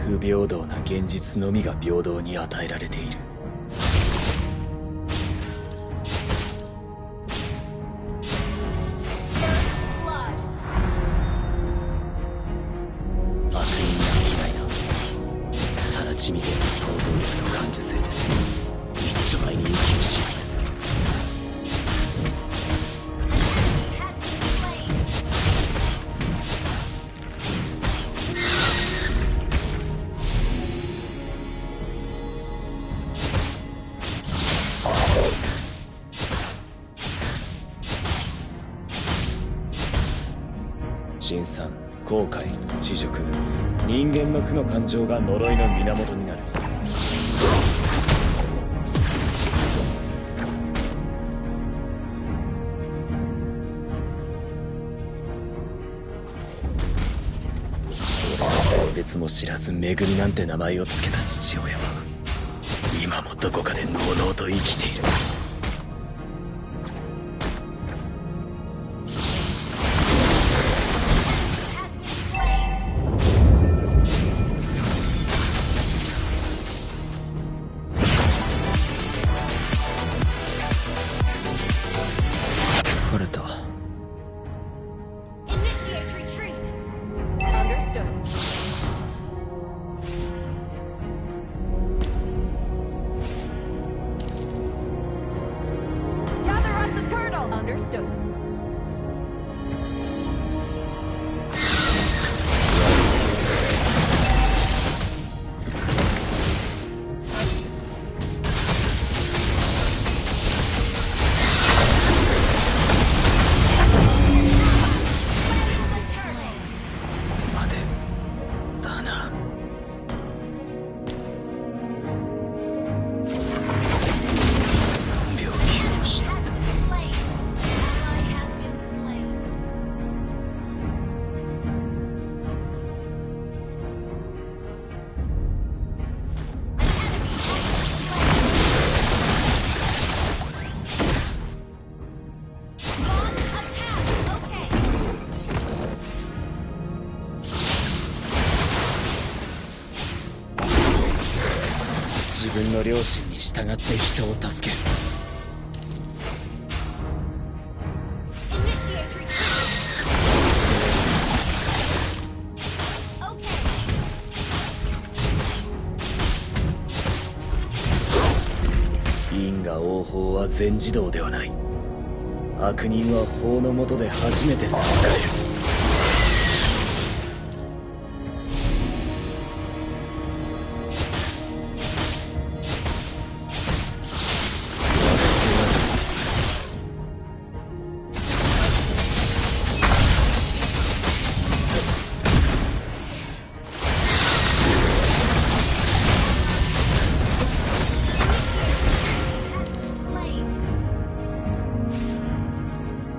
不平等な現実のみが平等に与えられている。悪人な嫌いな更地みてえな想像力と感受性で一丁前に息をしやがる。辛酸、後悔、恥辱、人間の負の感情が呪いの源になる。性別も知らず恵みなんて名前を付けた父親は今もどこかでのうのうと生きている。疲れた。Understood. までだな。病気をした。自分の良心に従って人を助ける。因果応報は全自動ではない。悪人は法の下で初めて裁かれる。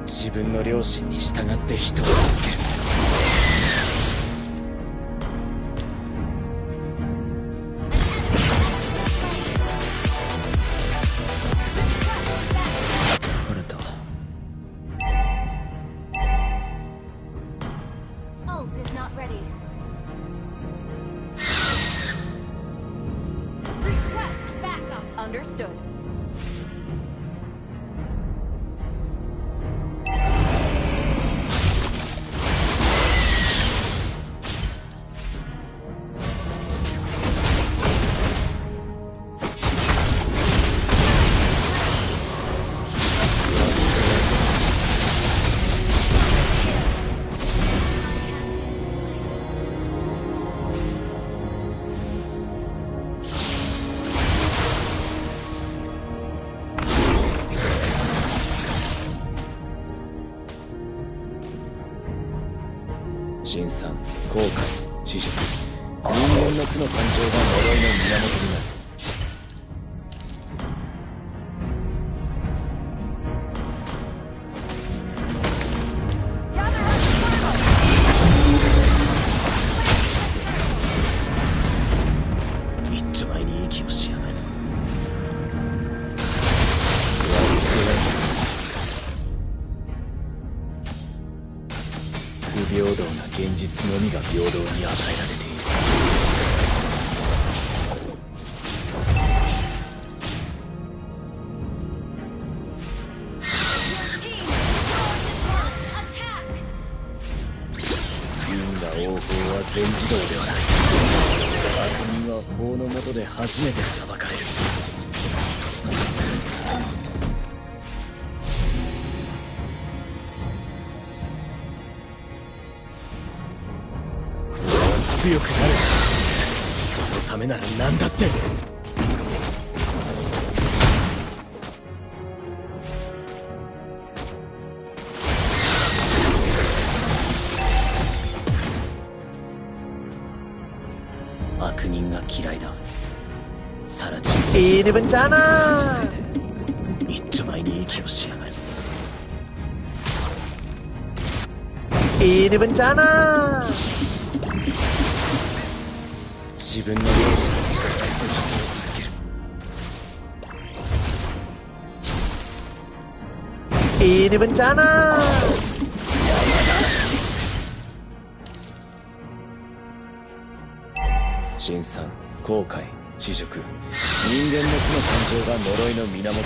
自分の良心に従って人を助ける。疲れた。Ult is not ready. Request backup. Understood.辛酸、後悔、恥辱、人間の負の感情が呪いの源になる。一丁前に息をしやがる。不平等な現実のみが平等に与えられている。王法は全自動ではない。悪人は法の下で初めて裁かれる。強くなる。そのためなら何だって。悪人が嫌いだ。さらちIni bencana. せいで一丁前に息をしやがる。 Ini bencana. 自分の容姿に従って人を助ける。 Ini bencana. 辛酸、後悔、恥辱、人間の負の感情が呪いの源になる。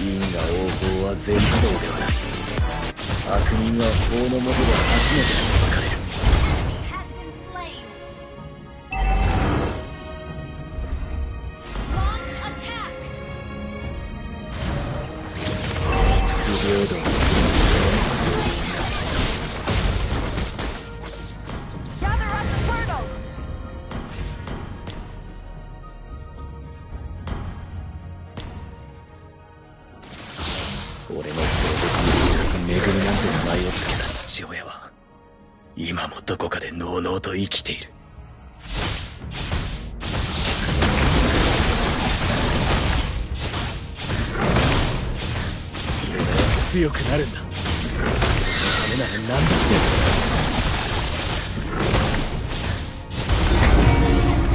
因果応報は全自動ではない。悪人は法の下で初めて裁かれる。 Enemy has been slain. Launch attack. 不平等の Gather up the portal. 俺の性別に知らずめぐみなんて名前を付けた父親は今もどこかでのうのうと生きている。俺は強くなるんだ。そのためなら何だって。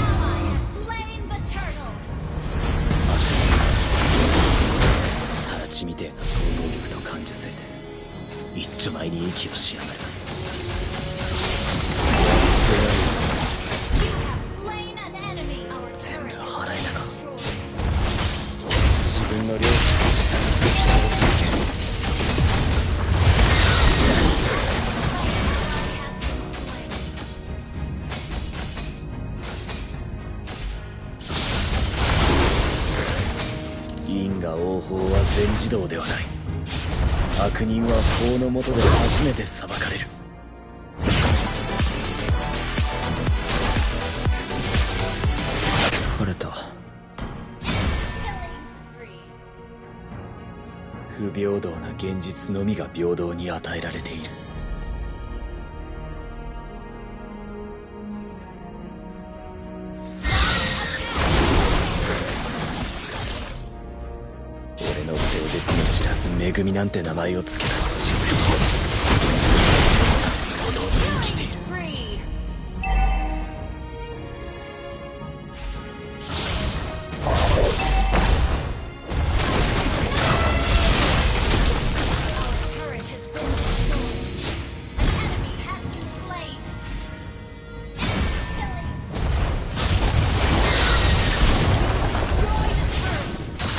Ally has slain the turtle. さらちみてえな想像力と感受性で一丁前に息をしやがる。 You have slain an enemy. Our turret is 払えたか。 destroyed. 自分の良心に従って人を助ける。 因果応報は全自動ではない。悪人は法の下で初めて裁かれる。疲れた。 Killing spree. 不平等な現実のみが平等に与えられている。俺の性別も知らずめぐみなんて名前を付けた父親はおのおの生きている。 Spree. Turret has been destroyed. An enemy has been slain. Destroy the turret.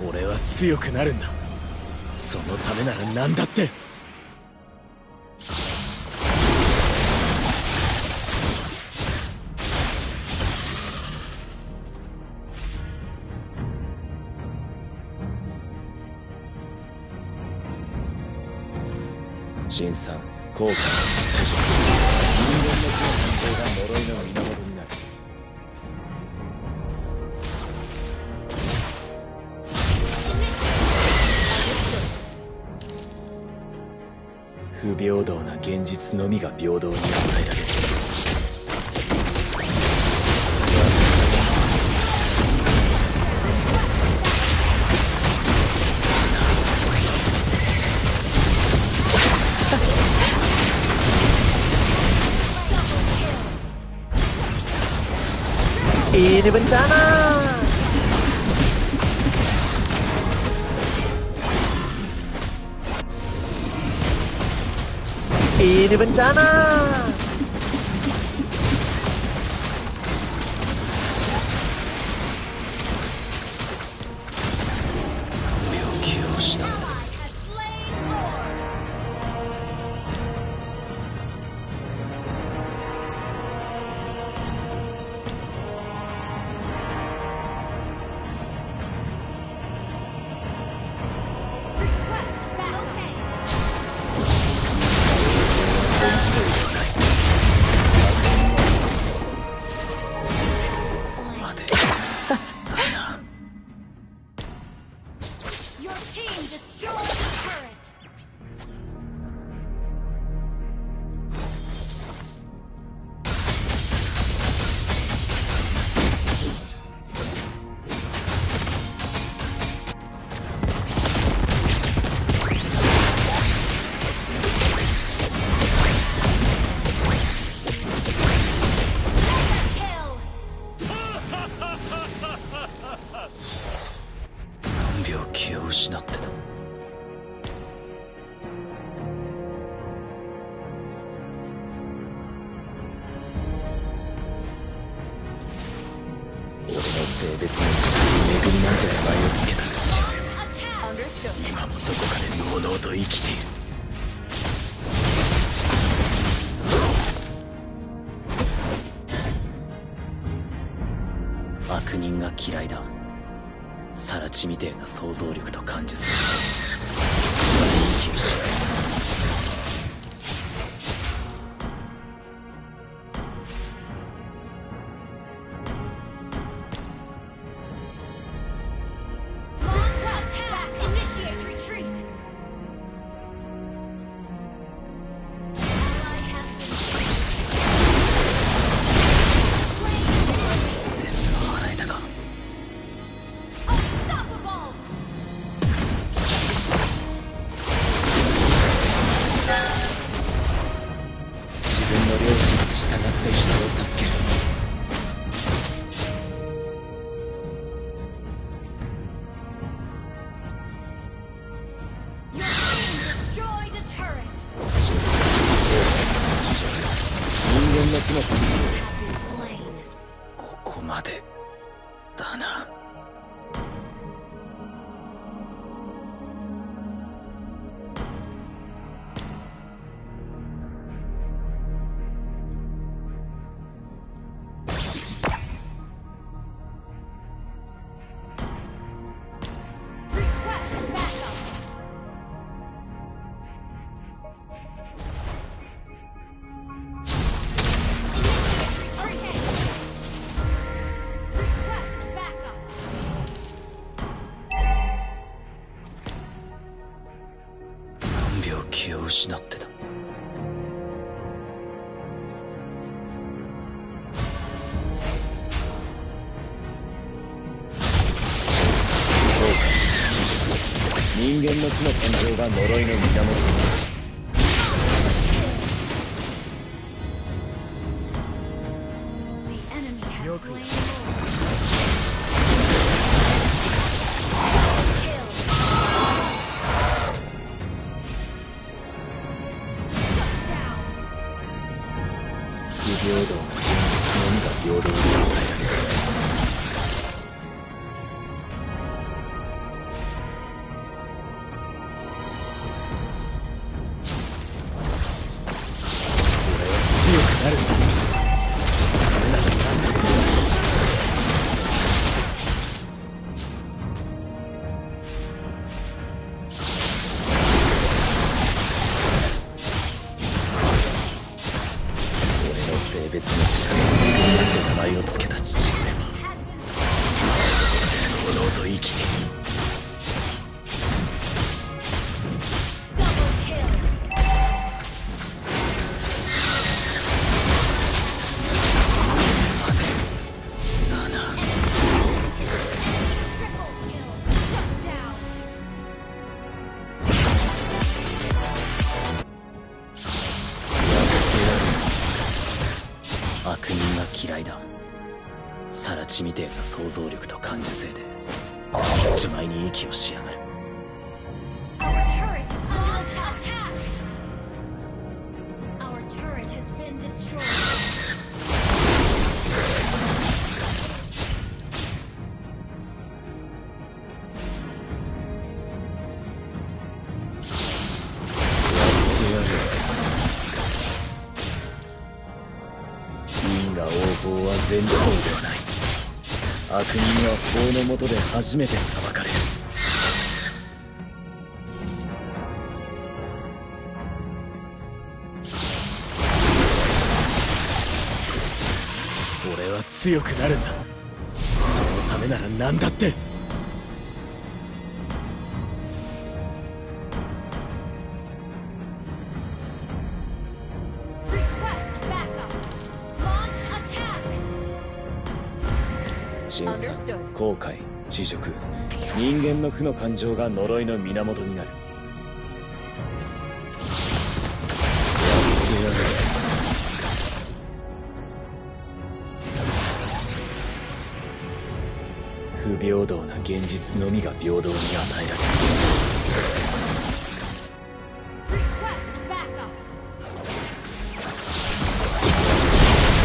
俺は強くなるんだ。そのためなら何だって。辛酸、後悔、恥辱、人間の負の感情が呪いの源になる。 不平等な現実のみが平等に与えられる。 Ini bencana. Ini bencana. 性別の知らない恵みなんて名前をつけた父親、 Understood. 今もどこかでのうのうと生きている。悪人が嫌いだ。サラチみてえな想像力と感受性、一番に息をしやがる。Launch attack. Initiate retreat. Ally has been slain. 全部払えたか。 Unstoppable. 自分の良心に従って人を助ける。 Your team destroyed a turret. 人間の木の Have been slain. ここまでだな。Request backup. Initiate retreat. Request backup. 何秒気を失ってた。人間の木の誕生が呪いの源になる。 The enemy has slain more. Kill. Shut down. 不平等な現実のみが平等に与えられる。 強くなるんだ。それなら何だって。俺の性別の知らない恵みなんて名前をつけた父親、 Has been slain. のうのうと生きている。 Double kill. だな。 Triple kill. Shut down. 悪人が嫌いだ。サラチみてえな想像力と感受性で一丁前に息をしやがる。 Our turret is under attack. Our turret has been destroyed. 因果応報は全自動ではない。悪人は法の下で初めて裁かれる。俺は強くなるんだ。そのためなら何だって。 Request backup. Launch attack. 審査、後悔、恥辱、人間の負の感情が呪いの源になる。やってやる。不平等な現実のみが平等に与えられる。 Request backup.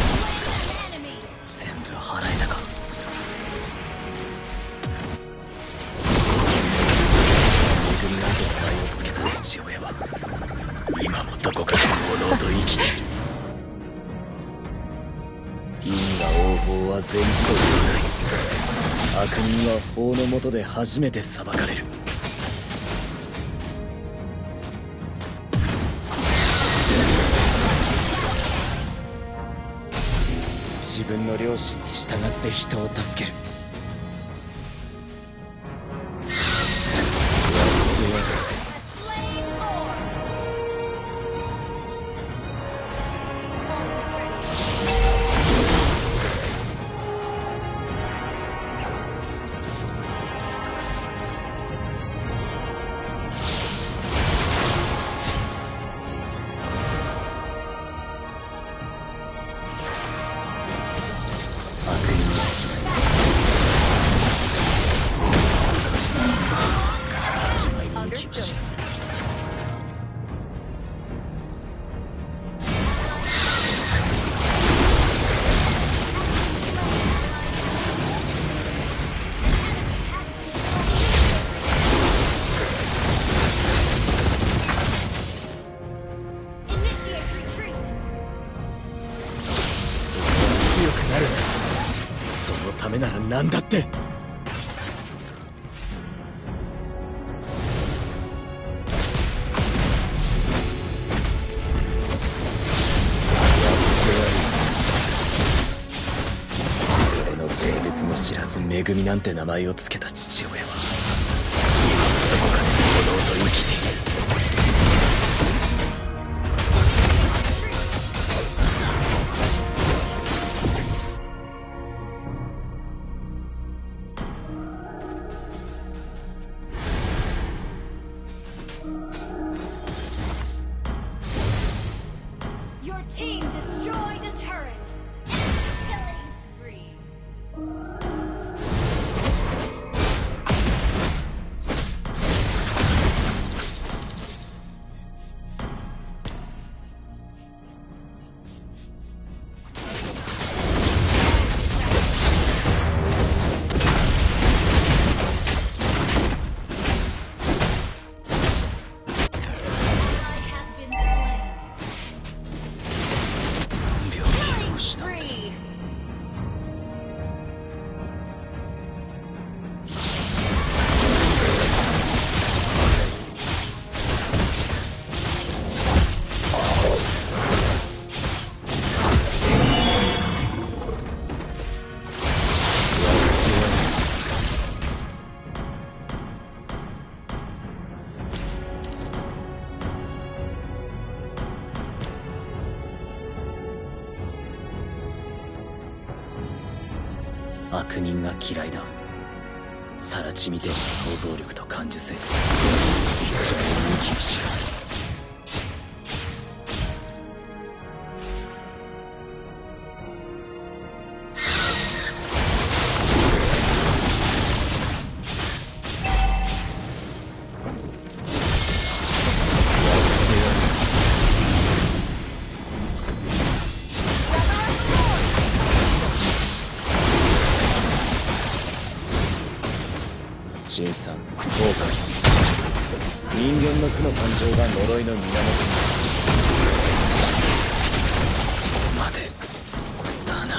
Slain an enemy. 全部払えたか。法は全自動ではない。悪人は法の下で初めて裁かれる。自分の良心に従って人を助ける。そのためなら何だって。俺の性別も知らずめぐみなんて名前をつけた父親は今どこかで堂々と生きている。Your team destroyed a turret. Killing spree. Ally has been slain. Killing spree. 悪人が嫌いだ。更地見ての想像力と感受性で一丁の勇気を知らない。陳さん、後悔。人間の負の感情が呪いの源になる。ここまでだな。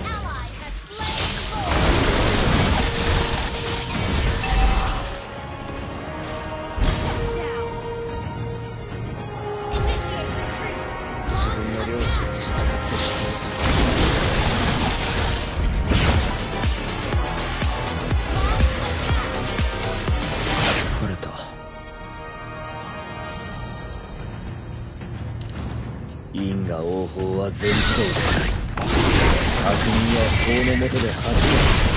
Ally has slain Shut down. Initiate retreat. 自分の良心に従って人を助ける。疲れた。因果応報は全自動ではない。悪人は法の下で初めて